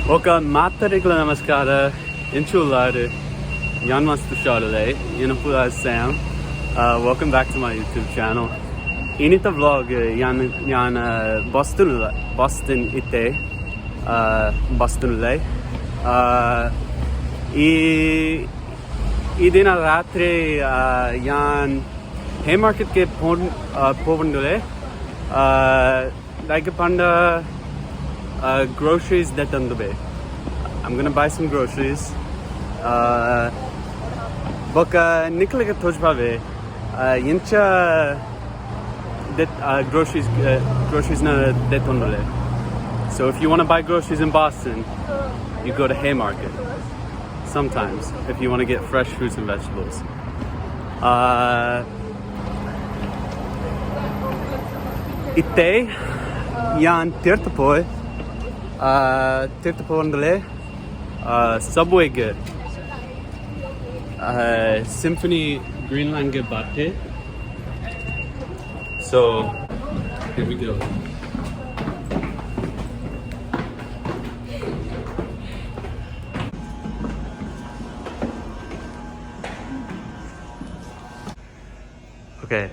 ಬೊಕ ಮಾತರಿಗ್ಲ ನಮಸ್ಕಾರ. ಎಂಚ ಉಲ್ಲಾರ್? ಯಾನ್ ಮಸ್ತ್ ಹುಷಾರುಲೆ. ಎನ್ನ Sam. Welcome back to my YouTube channel. ಇನಿತ vlog ಯಾನ್ ಯಾನ್ ಬಾಸ್ಟನ್ ಬಾಸ್ಟನ್ ಇತ್ತೆ, ಬಾಸ್ಟನ್ ಉಲ್ಲೆ. ಈ ಈ ದಿನ ರಾತ್ರಿ ಯಾನ್ ಹೇ ಮಾರ್ಕೆಟ್ಗೆ ಪೋನ್ ಪೋವೊಂದುಲ್ಲೆ. ಲೈಕ್ ಪಂಡ groceries ದೆತ್ತೊಂದುಬೆ. I'm gonna buy some groceries. ಬೊಕ ನಿಕ್ಲೆಗ್ ತೋಜ್ಪಾವೆ ಎಂಚ that groceries ನ ದೆತ್ತೊಂದುಲ್ಲೆ. So if you want to buy groceries in Boston, you go to Haymarket. Sometimes, if you want to get fresh fruits and vegetables. ಇತ್ತೆ ಯಾನ್ ತಿರ್ತ್ ಪೋಯ್ ತಿರ್ತ್ ಪೋವೊಂದುಲ್ಲೆ ಸಬ್ವೇಗ್, Symphony Green Line ಗೆ ಬತ್ತೆ. So here we go. Okay.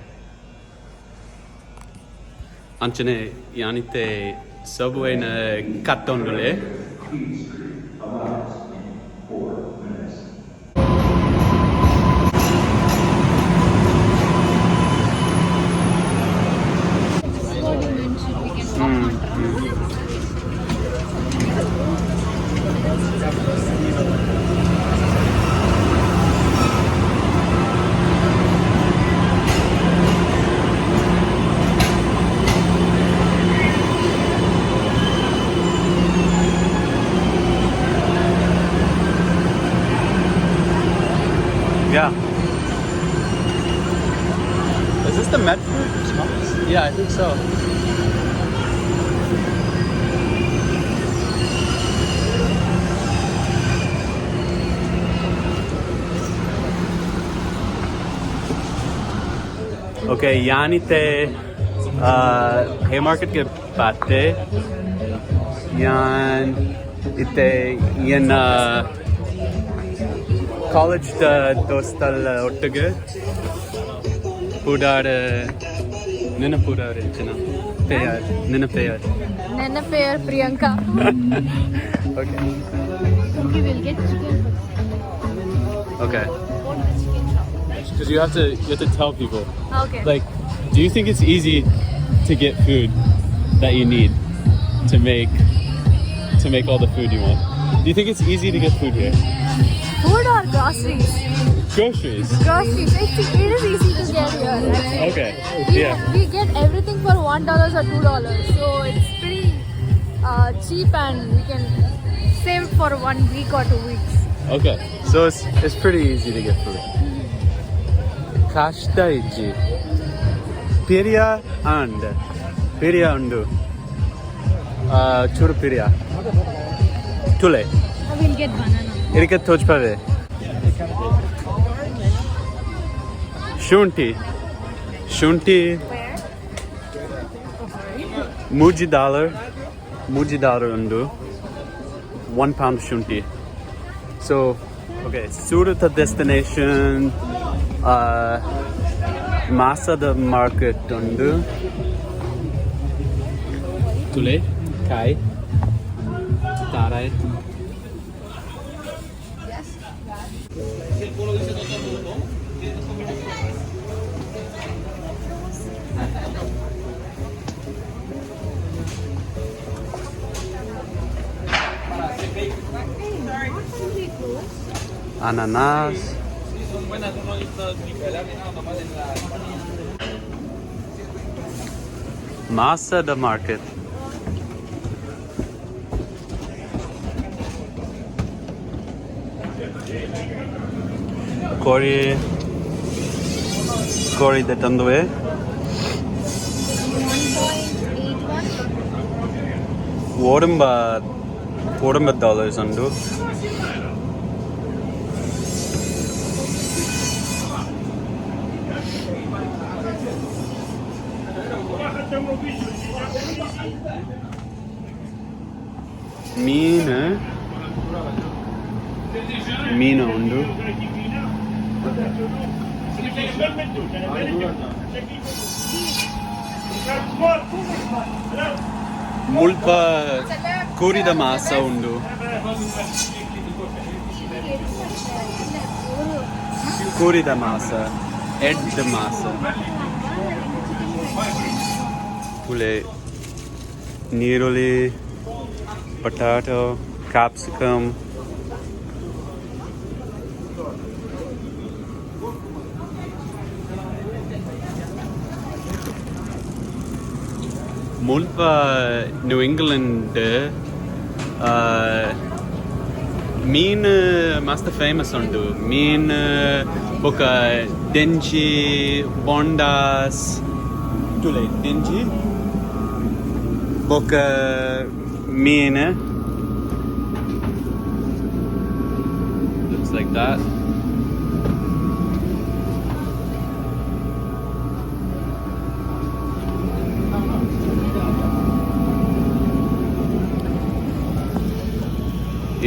ಅಂಚನೆ ಯಾನಿತ್ತೆ ಸಬ್ವೇನ ಕತ್ತೊಂದುಲ್ಲೆ. This is what you mentioned. We can walk on track. Yeah. Is this the Medford? Yeah, I think so. Okay, ಯಾನಿತ್ತೆ Haymarket ಬತ್ತೆ. ಯಾನ್ ಇತ್ತೆ ಎನ್ನ ಕಾಲೇಜ್ ದೋಸ್ತಲ್ ಒಟ್ಟಿಗೆ ಪುಡಾರ್. ನಿನ್ನ ಪುಡಾರ್ ಎಂಚಿನ ಪೇಯರ್? ನಿನ್ನ ಪೇಯರ್? ನನ್ನ pair Priyanka. Okay. Okay, we'll get chicken first. Okay. Go to the chicken shop. Because you have to tell people. Okay. Like, do you think it's easy to get food that you need to make all the food you want? Do you think it's easy to get food here? Food or groceries? Groceries. Groceries. It is easy to get here, actually. We, we get everything for $1 or $2, so it's pretty cheap and we can save for one week or 2 weeks. Okay. So it's pretty easy to get food. ಕಷ್ಟ ಇಜ್ಜಿ. ಪಿರಿಯ and ಪಿರಿಯ ಉಂಡು, ಚೂರು ಪಿರಿಯ ತುಲೆ. I will get banana. ಇದಕ್ಕೆ ತೋಜ್ಪವೆ ಶುಂಠಿ, ಶುಂಠಿ. Where? ಮೂಜಿ dollar, ಮೂಜಿ dollar ಉಂಡು 1 ಪೌಂಡ್ ಶುಂಠಿ. ಸೊ ಓಕೆ, ಸುರುತ ಡೆಸ್ಟಿನೇಷನ್ ಮಾಸದ ಮಾರ್ಕೆಟ್ ಉಂಡು. ತುಲೆ ಕಾಯಿ ತಾರಾಯ್. Ananas. Masa the market. ಕೋಳಿ, ಕೋಳಿ ದೆತ್ತೊಂದುವೆ. 1.81. ಒರುಂಬ ಒರುಂಬ ಡಾಲರ್ಸ್ ಉಂಡು. ಮೀನ್ ಮೀನು ಉಂಡು. ಮುಲ್ಪ ಕೋರಿದ ಮಾಸ ಉಂಡು. ಕೋರಿದ ಮಾಸ, ಎಡ್ಡ್ ಮಾಸ. ಪುಲೆ, ನೀರುಳ್ಳಿ, ಪೊಟ್ಯಾಟೊ, ಕ್ಯಾಪ್ಸಿಕಮ್. ಮುಲ್ಪ ನ್ಯೂ ಇಂಗ್ಲೆಂಡ್ ಮೀನ್ ಮಸ್ತ್ ಫೇಮಸ್ ಉಂಡು. ಮೀನ್ ಬೊಕ ದೆಂಜಿ, ಬೊಂಡಾಸ್. ತೂಲೆ, ದೆಂಜಿ ಬೊಕ ಮೀನ್. Looks like that.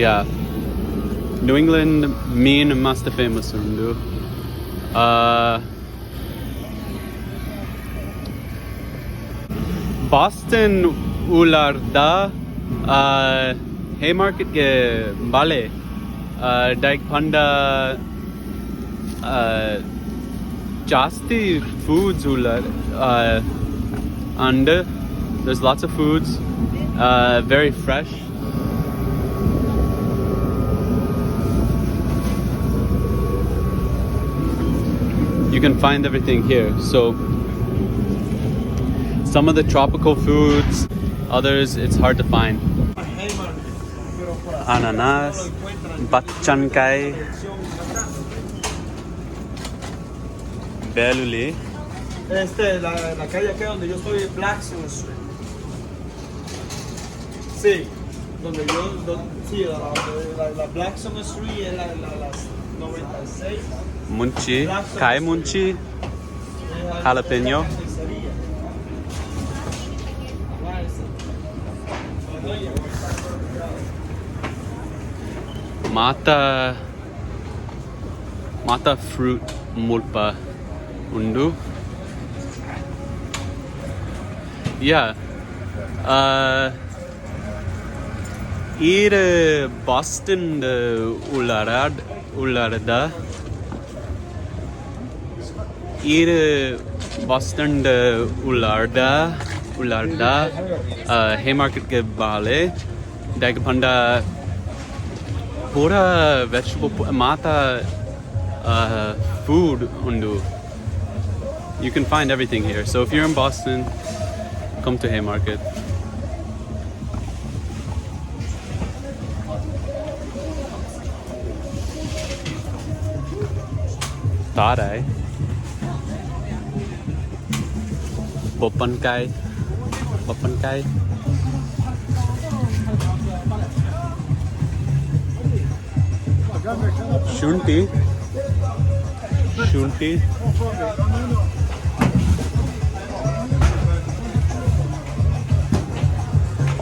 Yeah. New England ಮೀನ್ ಮಸ್ತ್ ಫೇಮಸ್ ಉಂಡು. ಬಾಸ್ಟನ್ ಉಲಾರ್ದ ಹೇ ಮಾರ್ಕೆಟ್ಗೆ ಬಾಲೆ. ಡೈಕ್ ಪಂಡ ಜಾಸ್ತಿ foods Wular and there's lots of foods, very fresh. You can find everything here. So some of the tropical foods, others it's hard to find. ಅನಾನಸ್, ಬಚ್ಚನ್ಕಾಯಿ, ಬೆಳ್ಳುಳ್ಳಿ. La calle acá donde yo estoy es Blackstone Street. Sí, donde yo, sí, la Blackstone Street es las 96. ಮುಂಚಿ, ಕಾಯಿ ಮುಂಚಿ, jalapeno. La carnicería. Ah, esa. No, ya, ಮಾತ ಮಾತ fruit ಮುಲ್ಪ ಉಂಡು. ಯಾ, ಈರ್ Boston ಉಳ್ಳಾರ ಉಳ್ಳಾರದ, ಈರ್ ಬಾಸ್ಟನ್ ಉಳ್ಳಾರ್ದ ಹೇ ಮಾರ್ಕೆಟ್ಗೆ ಬಾಲೆ. ದಾಯೆ ಪಂಡ ಪೂರ ವೆಜಿಟೇಬಲ್, ಮಾತ ಫುಡ್ ಉಂಡು. You can find everything here. So if you're in Boston, come to Haymarket. ತಾರಾಯ್, ಬೊಪ್ಪನ್ಕಾಯ್, ಬೊಪ್ಪನ್ಕಾಯ್. ಶುಂಠಿ, ಶುಂಠಿ.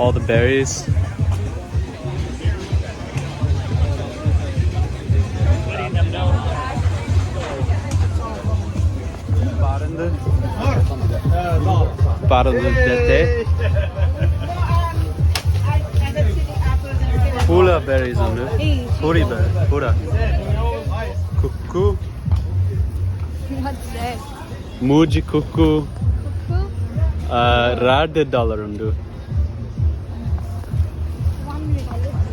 All the berries. ಪರಂದ್, ಪರಂದ್ ಜೊತೆ ಪೂರ ಬೆರೀಸ್ ಉಂಡು. ಪೂರಿ ಬೆರಿ ಪೂರ ಕುಕ್ಕು. What's that? ಮೂಜಿ ಕುಕ್ಕು. Cuckoo? ರಡ್ಡ್ ಡಾಲರ್ ಉಂಡು. One minute.